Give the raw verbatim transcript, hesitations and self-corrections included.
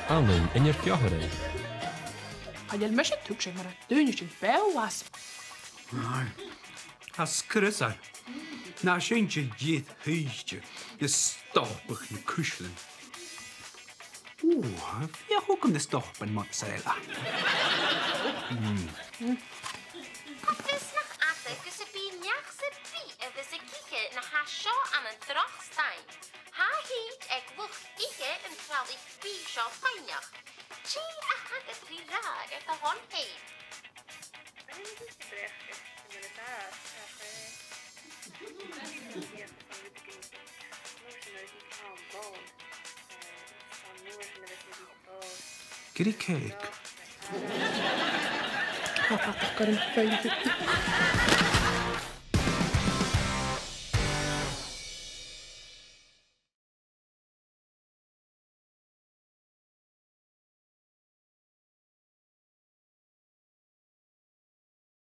Annainn an Iar Feòragh. Chan eil mise a' tuigsinn mar a dh'fhaoidte sibh beò às. Aidh. Tha sgriosair. Nan seinnidh iad thuice, is stobadh na cuislean. Ù, bha fhios agam na stob mozzarella. Mm. Tha fios nach fhada gus am bi neach sam bith a bhios ag ithe na tha seo ann an droch staing. Tha thìde aig luchd-ithe an tralaich bìdh seo faighneachd. Dè a th' agad ri ràdh air do shon fhèin? Gilly cake. Tha fada gur am faighneachd.